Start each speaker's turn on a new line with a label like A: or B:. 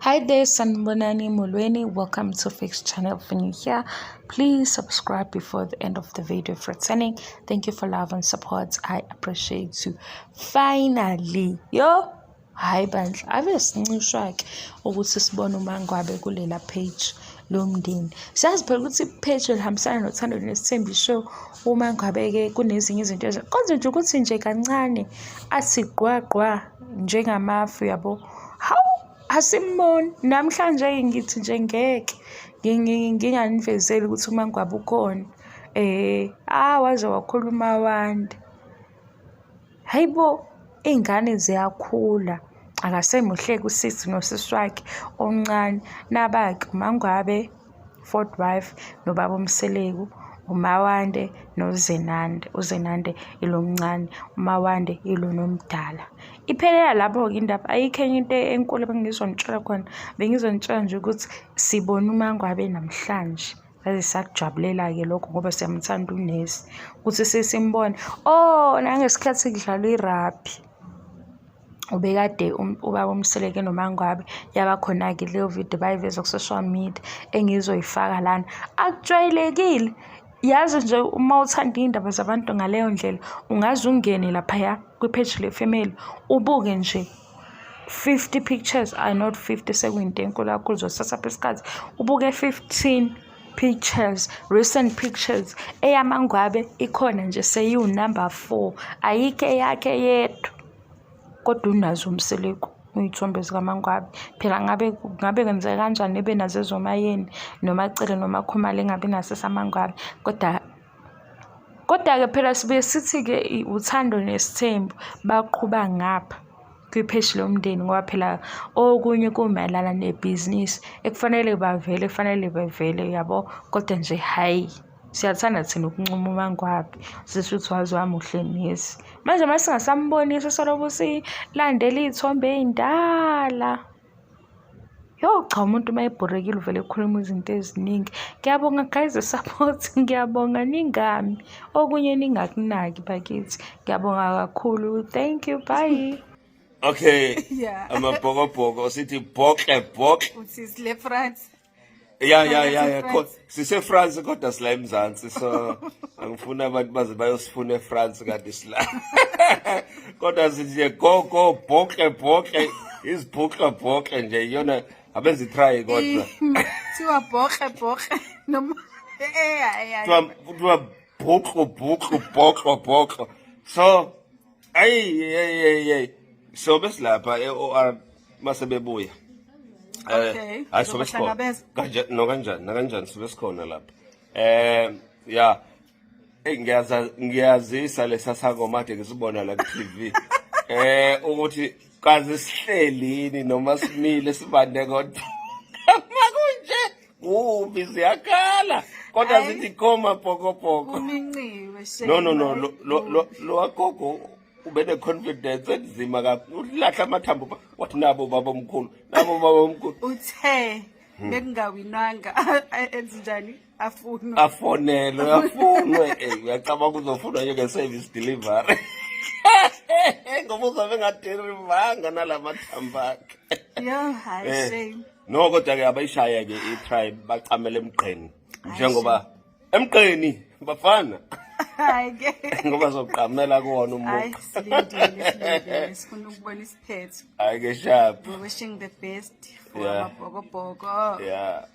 A: Hi there, Sanibonani Molweni. Welcome to Fix Channel. If you're new here, please subscribe before the end of the video for returning. Thank you for love and support. I appreciate you. Finally, yo, hayi bandla, ave sincishwa-ke ukuthi sibone uMangwabe kulela page lomndeni. Siyazi phela ukuthi i-page lihambisana noThando Nesithembu Show. UMangwabe-ke kunezinye izinto kodwa nje ukuthi nje kancane athi gqwa gqwa njengamafu yabo. Hawu, asimboni namhlanje ngithi nje ngeke nginganivezeli ukuthi uMangwabe ukhona. Waze wakhuluma wanda. Hayi bo, iy'ngane ziyakhula. Akasemuhle-ke usisi nosisi wakhe omncane. Naba-ke uMangwabe, fourth wife, nobaba uMseleku, uMawande noZenande. UZenande ilo mncane, uMawande ilona omdala. Iphelela lapho-ke indaba, ayikho enye into enkulu ebengizonitshela khona. Bengizonitshela nje ukuthi sibone uMangwabe namhlanje. Saze sakujabulela-ke lokho ngoba siyamthanda unesi ukuthi sesimbone. Oh, nangesikhathi kudlalwa i-rugby ubekade ubaba uMseleku noMangwabe, yaba khona-ke leyo video bayiveza ku-social media engizoyifaka lana. Akujwayelekile, yazi nje uma uthanda iy'ndaba zabantu ngaleyo ndlela ungaze ungene laphaya kwi-page le-family ubuke nje 50 pictures, ayi not 50, sekuyinto enkulu kakhulu, zosithatha isikhathi, ubuke 15 pictures, recent pictures. EyaMangwabe ikhona nje seyiwu-number 4, ayikho eyakhe yedwa kodwa unazo uMseleku iy'thombe zikaMangwabe. Phela ngabe ngabe kwenzeka kanjani ebe nazo ezoMayeni noMacele noMakhumalo engabi naso esaMangwabe? Kodwa-ke phela sibuye sithi-ke uthando nesithembu baqhuba ngapha kwipheji lomndeni ngoba phela okunye kumayelana nebhizinisi ekufanele bavele, kufanele bevele yabo. Kodwa nje hhayi, siyathanda thina ukuncoma uMangwabe sisho ukuthi waze wamuhle nesi. Manje uma singasambonisi soloku silandela iy'thombe ey'ndala. Yo cha, umuntu uma ebhorekile uvele ekhuluma izinto eziningi. Ngiyabonga guys support, ngiyabonga ningami. Okunye ningakunaki bakithi. Ngiyabonga kakhulu. Thank you, bye.
B: Okay. Amabhokobhoko sithi bhokle bhokle.
C: Uthi sile France.
B: Ya.
C: France.
B: Sise France kodwa sila eMzansi, so angifuni abantu baze bayosifuna eFrance kanti sila. Kodwa sithi nje go go bhokle bhokle, izibhokle bhokle nje iyona abenza try kodwa.
C: Thiwa bhokle bhokle noma hayi.
B: Kuthiwa bhoklo bhoklo bhoklo bhoklo. So ayi hey hey hey. So besilapha e-OR mase bebuya. Hayi, sobe sikhona.
C: Uzobahlangabeza?
B: Kanje no kanjani nakanjani sobe sikhona lapha. Ya. Ey, ngiyaza ngiyazisa lesa sangoma kade ngisibona la ku TV. Ukuthi kaze sihlelini noma simile sibande kodwa. Makunje kubi ziyakhala. Kodwa
C: Hayi.
B: sithi koma pokopoko.
C: Uminciwe shame.
B: No, lo wagogo ube ne confidence enzima kakhulu. Ulahla amathambo wathi nabo baba omkhulu, nabo baba omkhulu.
C: Uthe bekungawinanga enze njani afunwe.
B: Afonelwe, afunwe. Uyacabanga uzofunwa njenge-service delivery ngoba uzobe engadelivanga nalamathambo akhe.
C: Yo, hayi shame.
B: No, kodwa-ke abayishaye-ke i-tribe bacamele emgqeni njengoba emgqeni bafana
C: Hayi ke.
B: ngoba zoqamela kuwona
C: Hayi,
B: umuqa.
C: silindile, silindile, sifuna ukubona isiphetho.
B: Hayi ke, sharp.
C: We're wishing the best for amabhokobhoko.
B: Yeah.